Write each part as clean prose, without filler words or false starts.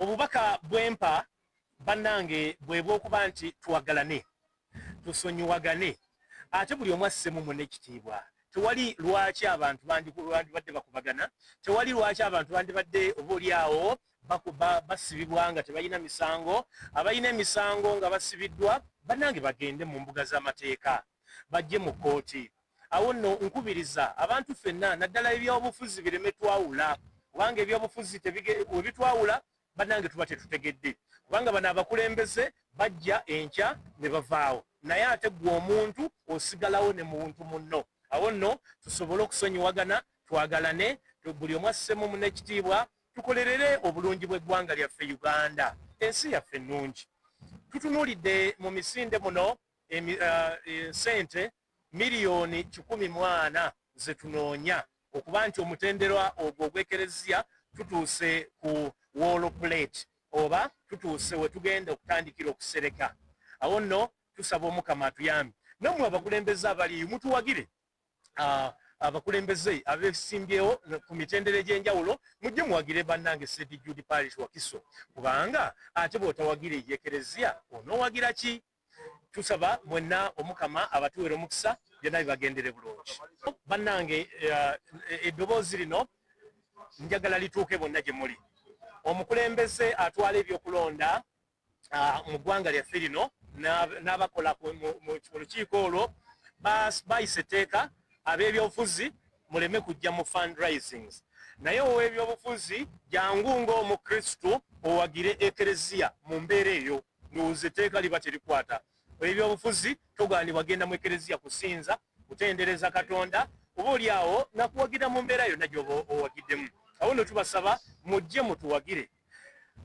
Obubaka bwempa bannange bwe bw'okuba nti twagalane, tusonyiwagane, ate buli omu assemu munne ekitiibwa. Tewali lwaki abantu bandibadde bakubagana, tewali lwaki abantu bandibadde oba oli awo basibibwa nga tebalina misango. Abalina emisango nga basibiddwa, bannange, bagende mu mbuga z'amateeka, bajje mu kkooti. Awo nno nkubiriza abantu ffenna, naddala ebyobufuzi bireme twawula, kubanga ebyobufuzi we bitwawula, bannange, tuba tetutegedde, kubanga bano abakulembeze bajja enkya ne bavaawo, naye ate gwe omuntu osigalawo ne muntu munno. Awo nno tusobole okusonyiwagana, twagalane, buli omu assemu munekitiibwa, tukolerere obulungi bw'eggwanga lyaffe Uganda, ensi yaffe ennungi. Tutunuulidde mu misinde muno sente 140 miliyoni zetunoonya okuba nti omutendera ogwo ogw'ekereziya tutuuse ku wall plate oba tutuuse we tugenda okutandikira okusereka. Awo nno tusaba Omukama atuyambe, nammwe abakulembeze abaliyo mutuwagire. Abakulembeze abesimbyewo ku mitendera egy'enjawulo, mujje muwagire bannange St Jude Parish Wakiso, kubanga ate bw'otawagira eyekereziya onoowagira ki? Tusaba mwenna Omukama abatuwera omukisa, byonna bibagendere bulungi. Bannange, eddoboozi lino njagala lituuke bonna gye muli. Omukulembeze atwala ebyokulonda mu ggwanga lyaffe lino n'abakola mu lukiiko olwo bayisa etteeka, ab'ebyobufuzi muleme kujja mu fundraisings. Naye ow'ebyobufuzi, jangu ng'omukristu owagire ekereziya. Mu mbeera eyo ndowooza etteeka liba terikwata ebyobufuzi. Togaanibwa genda mu ekereziya kusinza, kutendereza Katonda, oba oli awo nakuwagira mu mbeera yonna gy'oba owagiddemu. Awo nno tubasaba mujje mutuwagire.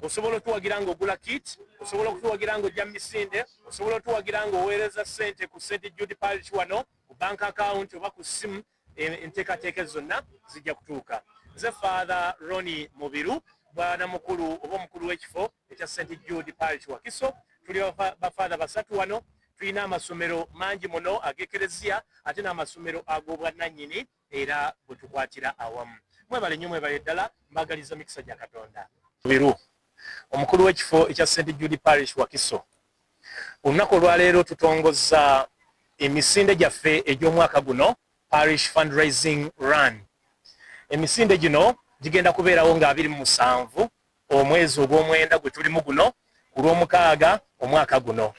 Osobola otuwagira ng'ogula kit, osobola okutuwagira ng'ojja mu misinde, osobola otuwagira ng'oweereza ssente ku St Jude Parish wano ku bank account oba ku ssimu. Enteekateeka zonna zijja kutuuka. Nze Father Ronnie Mubiru, bwana mukulu oba omukulu w'ekifo ekya St Jude Parish Wakiso. Tuli bafaatha basatu wano. Tulina amasomero mangi muno ag'ekereziya ate n'amasomero ag'obwannannyini, era bwe tukwatira awamu. Mwebale nnyo, mwebale ddala, mbagaliza mikisa gya Katonda. Biru, omukulu w'ekifo ekya St Jude Parish Wakiso. Olunaku olwaleero tutongozza emisinde gyaffe egy'omwaka guno, Parish Fundraising Run. Emisinde gino gigenda kubeerawo nga 27 omwezi ogw'omwenda gwe tulimu guno, ku Lwomukaaga omwaka guno.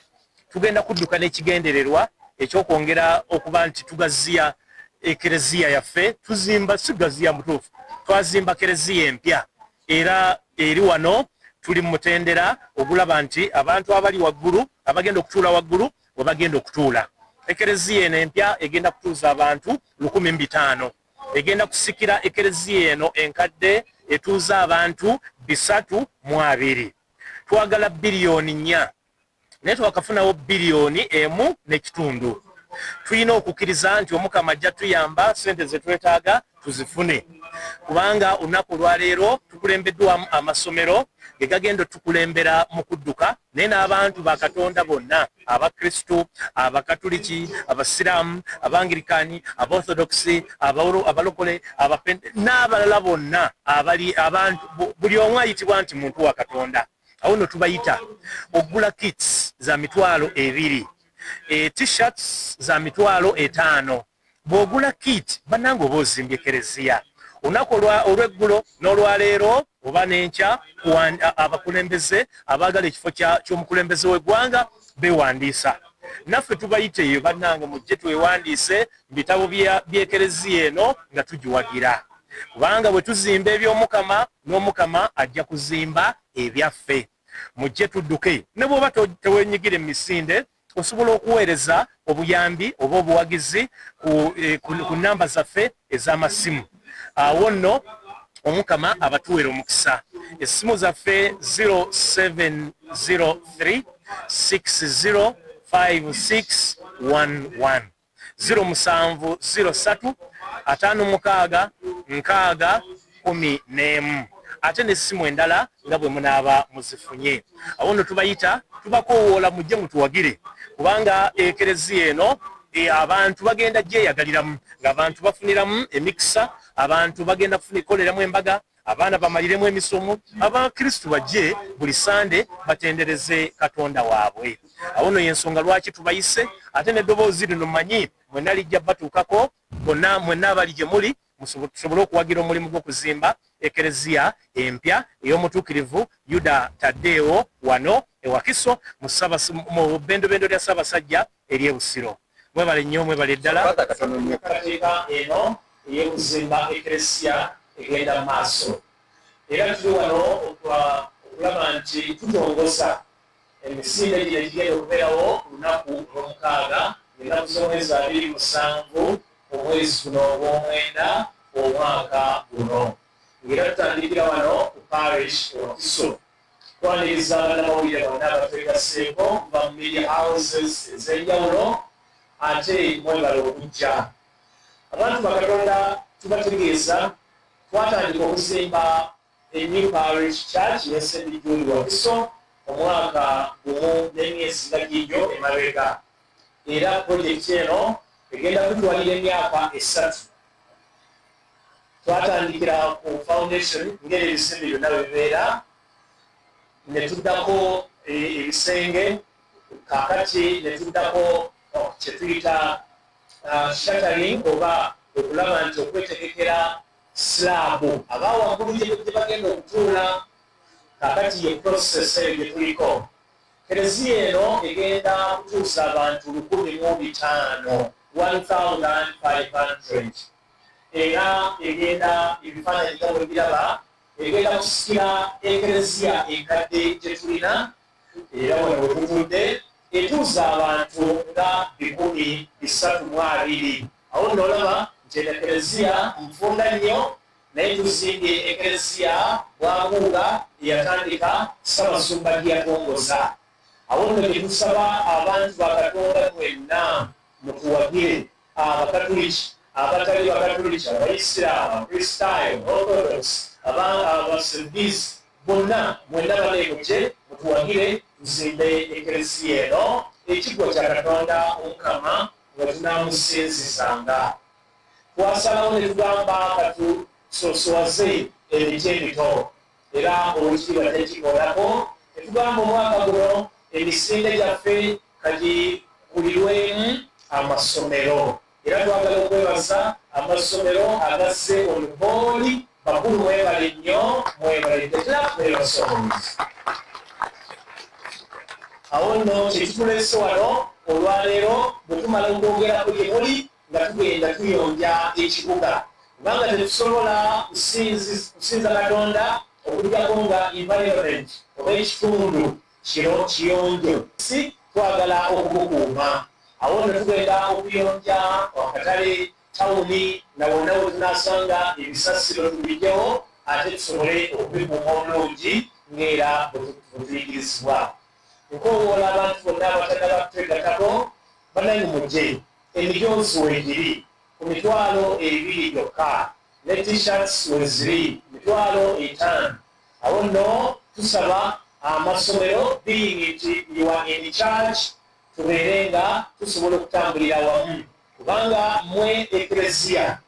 Tugenda kudduka n'ekigendererwa ekyokwongera okuba nti tugaziya ekereziya yaffe. Tuzimba, si gaziya mutuufu, twazimba kereziya empya era eri wano. Tuli mu mutendera ogulaba nti abantu abali waggulu, abagenda okutuula waggulu, we bagenda okutuula. Ekereziya eno empya egenda kutuuza abantu 1500. Egenda kusikira ekereziya eno enkadde etuuza abantu 320. Twagala 4 biliyoni, naye twakafunawo 1.5 biliyoni. Tulina okukkiriza nti Omukama ajja tuyamba sente zetwetaaga tuzifune, kubanga olunaku olwaleero tukulembeddwamu amasomero ge gagenda otukulembera mu kudduka, naye n'abantu ba Katonda bonna, Abakristu, Abakatuliki, Abasiraamu, Abangirikaani, Abaorthodoxi, Abalokole, n'abalala bonna abali abantu, buli omu ayitibwa nti muntu wa Katonda. Awo nno tubayita ogula kits za 20,000, T-shirts za 50,000. Bw'ogula kit, bannange, oba ozimbye kereziya. Olunaku olw'eggulo n'olwaleero oba n'enkya, abakulembeze abaagala ekifo ky'omukulembeze w'eggwanga beewandiisa. Naffe tubayita eyo, bannange, mujje twewandiise mu bitabo by'ekereziya eno nga tugiwagira, kubanga bwe tuzimba eby'Omukama, n'Omukama ajja kuzimba ebyaffe. Mujje tudduke. Ne bw'oba tewenyigire mu misinde, osobola okuweereza obuyambi oba obuwagizi ku namba zaffe ez'amasimu. Awo nno Omukama abatuwera omukisa. Essimu zaffe 0703 605611, 0703 56 60 11, ate n'essimu endala nga bwe munaaba muzifunye. Awo nno tubayita, tubakoowoola mujje mutuwagire, kubanga ekereziya eno abantu bagenda gyeyagaliramu, ng'abantu bafuniramu emikisa, abantu bagenda kukoleramu embaga. Abaana bamaliremu emisomo, Abakristu bajje buli Sande batendereze Katonda waabwe. Awo nno y'ensonga lwaki tubayise, ate n'eddoboozi lino mmanyi mwenna lijja batuukako bonna mwenna abali gye muli, tusobole okuwagira omulimu gw'okuzimba Ekereziya empya ey'Omutuukirivu Yuda Taddeewo wano e Wakiso mu bbendobendo lya Ssaabasajja ery'e Busiro. Mwebale nnyo, mwebale ddala. Enteekateeka eno ey'okuzimba Ekereziya egenda mu maaso, era tuli wano okulaba nti tutongoza emisinde gino egigenda okubeerawo ku lunaku olw'omukaaga, ng'ennaku z'omwezi 27 omwezi guno ogw'omwenda omwaka guno, ng'era tutandikira wano ku parish e Wakiso. Twaniriza bannamawulire bonna abatwegasseeko okuva mu media houses ez'enjawulo, ate mwebale okujja. Abantu ba Katonda, tubategeeza twatandika okuzimba a new parish church ya St Jude Wakiso omwaka gumu n'emyezi nga giigyo emabega, era project eno egenda kutwalira emyaka 3. Twatandikira ku foundation ngeri ebizimbe byonna bwe bibeera, ne tuddako ebisenge, kaakati ne tuddako kye tuyita shuttering, oba okulaba nti okwetegekera slab aba waggulu gye bagenda okutuula. Kaakati ye process eyo gye tuliko. Kereziya eno egenda kutuusa abantu 1500, 1500, era egenda, ebifaananyi nga bwe biraba, egenda kusikira ekereziya enkadde gye tulina, era wano we tutudde etuuza abantu nga 320. Awo nno olaba nti eno ekereziya nfunda nnyo, naye tuzimbye ekereziya bwaguuga eyatandika Ssabasumba gye yatongoza. Awo nno gye tusaba abantu ba Katonda mwenna mutuwagire, Abakatuliki, abatali Bakatuliki, Abayisiraamu, Abakristaayo, Orthodox, Abaassemblies, bonna mwenna baneemujje mutuwagire tuzimbe ekereziya eno, ekiggwa kya Katonda Omukama nga tunaamusinzizanga. Twasalawo ne tugamba katusosowaze emiti emito, era Oweekitiibwa tekikoolako, ne tugamba omwaka guno emisinde gyaffe kagikulirwemu amasomero, era twagala okwebaza amasomero agazze on board. Bakulu, mwebale nnyo, mwebale ddala, mwebasomers. Awo nno kyekituleese wano olwaleero, bwe tumala okwogerako gye muli nga tugenda tuyonja ekibuga, kubanga tetusobola kusinza Katonda okuggyako nga environment oba ekitundu kino kiyonjo. Si twagala okubukuuma. Awo nno tugenda okuyonja akatale, tawuni, na wonna we tunaasanga ebisasiro tubijjewo, ate tusobole okubikuuma obulungi ng'era bwe tuyigirizibwa. Nkoowoola abantu bonna abatannaba kutwegattako, bannange mujje, emijoozi weegiri ku 20,000 gyokka, ne T-shirts weziri 50,000. Awo nno tusaba amasomero, being nti you are in charge, tubeere nga tusobola okutambulira wamu, kubanga mmwe ekereziya.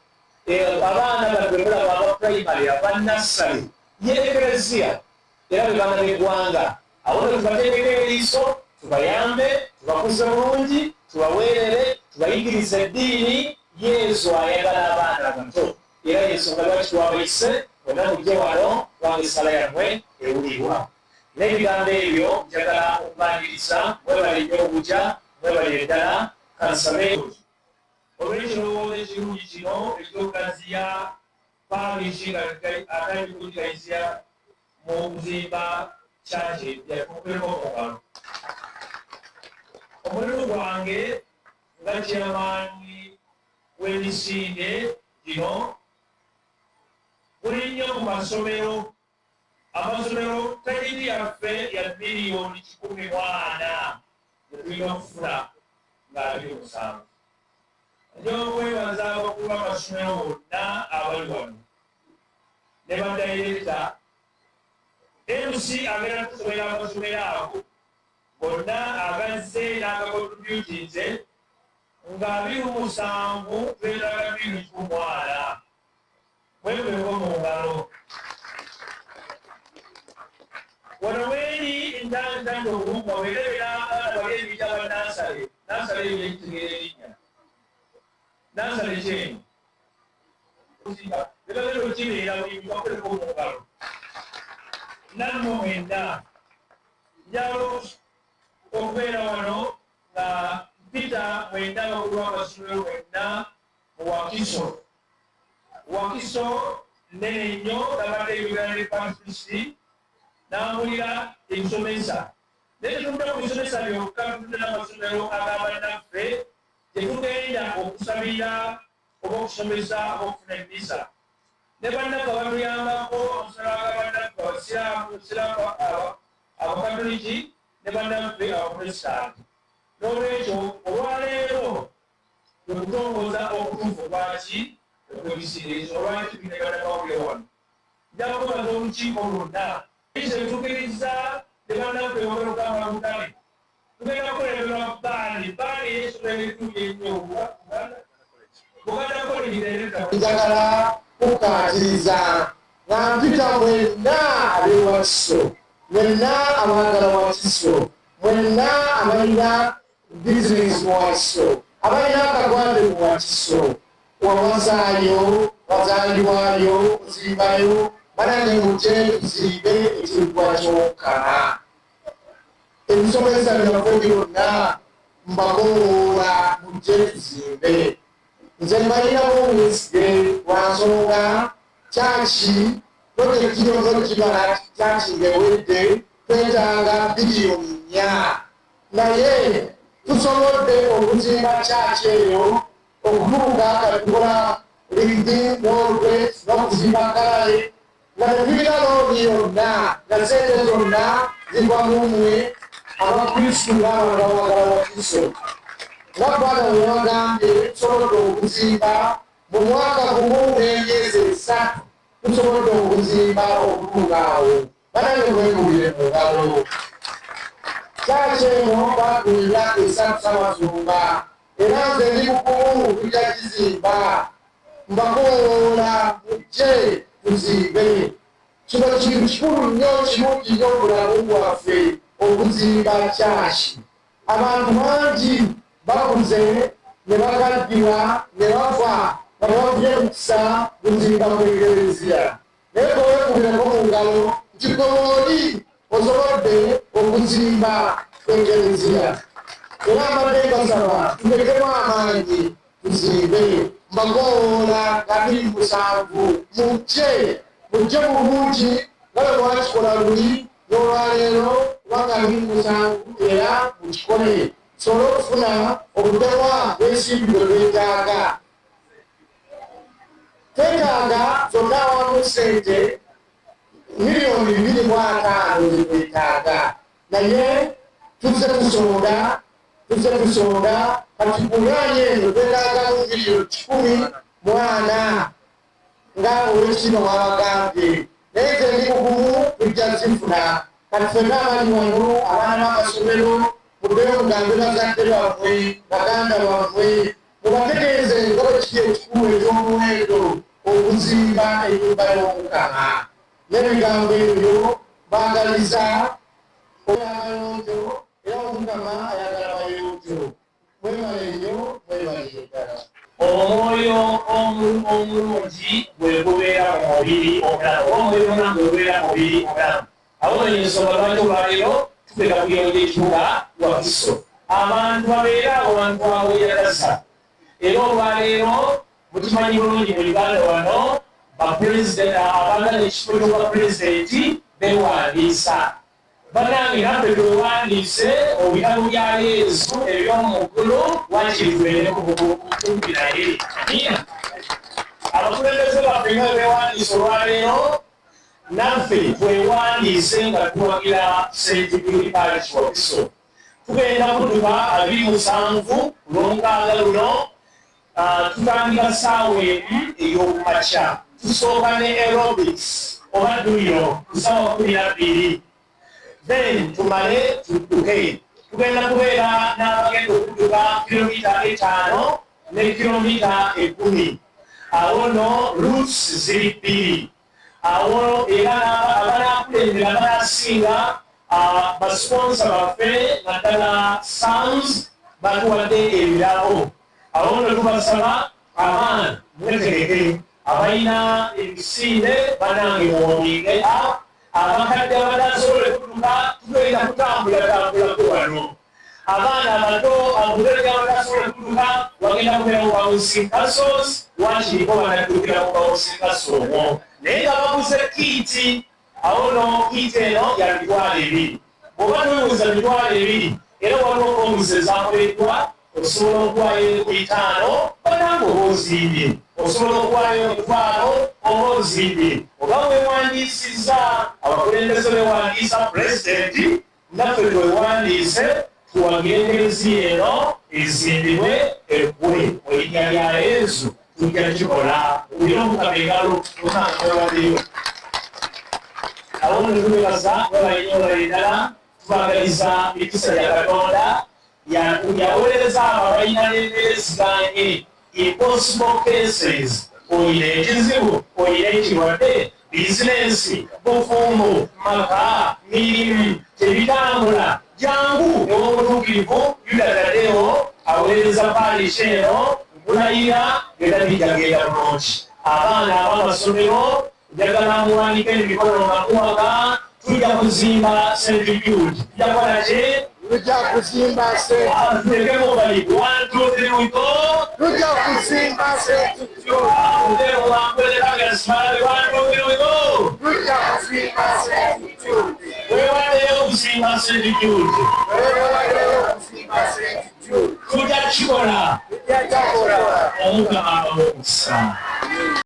Abaana bano bwe mulaba aba primary, aba nursery, ye ekereziya, era be baana b'eggwanga. Awo nno tubateekeko eriiso, tubayambe, tubakuze bulungi, tubaweerere, tubayigirize eddiini. Yezu ayagala abaana abato, era yensonga lwaki twabayise bonna mujje wano, kubanga essala yammwe ewulirwa. N'ebigambo ebyo njagala okubaniriza. Mwebale nnyo okujja, mwebalire ddala. Kansabe olw'ekirowoozo ekirungi kino eky'okugaziya parish nga atali kugigayizya mu kuzimba church empya, tumukubireko mu ngalo. Omulimu gwange nga chairman w'emisinde gino guli nnyo ku masomero. Amasomero, target yaffe ya 140,000,000 gyetulina okufuna nga 27. Nja okwebaza abakulu b'amasomero bonna abali wano ne badirekita. MC agenda tusomera amasomero ago gonna agazze n'agakontributinze nga 27 twetaaga 140,000. Mwekubeko mu ngalo. Wano weeri ntandika okuwuka weerebera abaana bali ebijja ba nansale. Nansale eyo yekitegeera erinnya. Nansale kyeno. Bebagenda okukibeera buli bakoleko mu ngalo. Nammwe mwenna njagala okubeera wano nga mpita mwenna abakulu b'amasomero mwenna mu Wakiso. Wakiso nnene nnyo, nabadde Uganda ne Patrice n'ambulira ebisomesa. Naye tetudde ku bisomesa byokka, tutudde n'amasomero ag'abannaffe gye tugenda okusabira oba okusomesa oba okufuna emmisa. Ne bannaffe abatuyambako, amasomero ag'abannaffe Abasiraamu, Abakatoliki ne bannaffe Abaprotestanti. N'olwekyo olwaleero kwe kutongoza okutuufu kwaki okw'ebisiirizo olwaki tulina bannamawulire wano. Nja kwebaza olukiiko lwonna. Tukkiriza ne bannaffe babalokamba butale. Tugenda kukulemberwa bbaani. Bbaani ey'essomero erituuye ennyo. Buganda College Director. Njagala kukkaatiriza nga mpita mwenna ab'ewakiso, mwenna abaagala Wakiso, mwenna abalina bizinesi mu Wakiso, abalina akagwande mu Wakiso, wawasaayo, wazaalibwayo, ozimbayo, banange mujje tuzimbe ekiriggwa ky'Omukama. Ebisomesa byaffe byonna mbakowoola mujje tuzimbe. Nze mbalinamu obwesige lwa nsonga kyaki pulojekiti yonna okugibala kyaki ng'ewedde twetaaga 4 biliyoni, naye tusobodde okuzimba kyaki eyo okutuuka katukola living wall n'okuzimba gallery nga tetulina looni yonna, nga sente zonna ziva mu mmwe Abakristu n'abantu abaagala Wakiso. Nga Father bwe yabagambye, tusobodde okuzimba mu mwaka gumu n'emyezi 3, tusobodde okuzimba okutuuka awo. Banange, mwekubire mu ngalo. Kyaki eno baatuwa emyaka 3 Ssabasumba, era nze ndi mukumu, tujja kizimba. Mbakowoola mujje tuzimbe. Kino kintu kikulu nnyo, kirungi nnyo obulamu bwaffe okuzimba kyaki. Abantu bangi bakuze ne bakaddiwa ne bafa nga tebafunye mukisa kuzimba ku ekereziya, naye gwe weekubireko mu ngalo nti gwe wooli osobodde okuzimba ekereziya. Era mbadde mbasaba tutekemu amaanyi tuzimbe. Mbakowoola nga 27 mujje, mujje mu bungi nga bwe mwakikola luli n'olwaleero, kubanga 27 era mukikole tusobole okufuna obutemwa bw'ensimbi bwe twetaaga. Twetaaga zonna awamu sente 250 miliyoni zetwetaaga, naye tuzze tusonda, tuzze tusonda. Kati kuŋŋaanya eno twetaagamu 140 miliyoni nga Olwekitiibwa mwabagambye, naye nze ndi mugumu, tujja zifuna. Kati ffenna abali wano, abaana b'amasomero, muddeyo mugambe bazadde bammwe, baganda bammwe, mubategeeze nga bwe kiri ekikulu eky'omuwendo okuzimba ennyumba y'Omukama. N'ebigambo ebyo, baagaliza amayonjo, era Omukama ayagala mayonjo. Mwebale nnyo, mwebale ddala. Omwoyo omulungi gwe gubeera mu mubiri omulamu, oba omwoyo omulamu gwe gubeera mu mubiri omulamu. Awo ensonga lwaki olwaleero tugenda kuyonja ekibuga Wakiso. Abantu babeere awantu aweyagaza. Era olwaleero mukimanyi bulungi, mu Uganda wano bapulezidenti abaagala ekifo ky'obwapulezidenti bewandiisa. Bannange, naffe twewandiise mu bitabo bya Yesu eby'omu ggulu, wakiri tubeere kumpi naye. Abakulembeze baffe nga bewandiise olwaleero, naffe twewandiise nga tuwagira St Jude Parish Wakiso. Tugenda kutuka 27 lwomukaaga luno. Tutandika saawa 1 ey'okumakya. Tusooka ne aerobics oba dduyiro ku saawa 12, then tumale tudduke. Tugenda kubeera n'abagenda okudduka 5 kilomita ne 10 kilomita. Awo no routes ziri bbiri. Awo era abanakulembera abanasinga basponsa baffe naddala Sons batuwadde ebirabo. Awo nno tubasaba abaana mwetegeke, abalina ebisinde banange muwominge, abakadde abatasobola kutuka tugenda kutambulatambulako wano. Abaana abato abulege abatasobola kutuka wagenda kubeera mu bouncing castles, wakiriko banaddukira mu bouncing castle omwo, naye nga baguze kit. Awo no kit eno ya 200,000. Bw'oba toyuza 200,000, era waliwo forms ezakoleddwa. Osobola okuwayo 5,000, banange oba ozimbye. Osobola okuwayo 10,000, oba ozimbye. Oba weewandiisizza, abakulembeze bewandiisa, pulezidenti, naffe twewandiise tuwagire ekereziya eno ezimbibwe eggwe. Mu linnya lya Yezu tujja kikola. Era Omukama engalo omanwewaddeyo. Awo nno tubebaza, webalinyo olwali ddala. Tubagaliza mikisa gya Katonda yaweereza abo abalina n'embeera eziganye, impossible cases. Oyina ekizibu, oyina ekirwadde, bizinensi, bufumbo, maka, mirimu tebitambula, jangu ew'omutuukirivu Yuda Tadeo aweereza parish eno. Nkulayira byonna bijjagenda bulungi. Abaana ab'amasomero, njagala muwanike emikono nga muwaga. Tujja kuzimba St Jude. Tujja kukola ki? Tujja kuzimba. Tutekemu bali. 1, 2, 3, we go. Tujja kuzimba St Jude. 1, 2, 3, we go. Tujja kuzimba St Jude. Wewaddeyo okuzimba St Jude. Wewaddeyo okuzimba St Jude. Tujja kukikola. Tujja kukikola. Omukama abawe omukisa.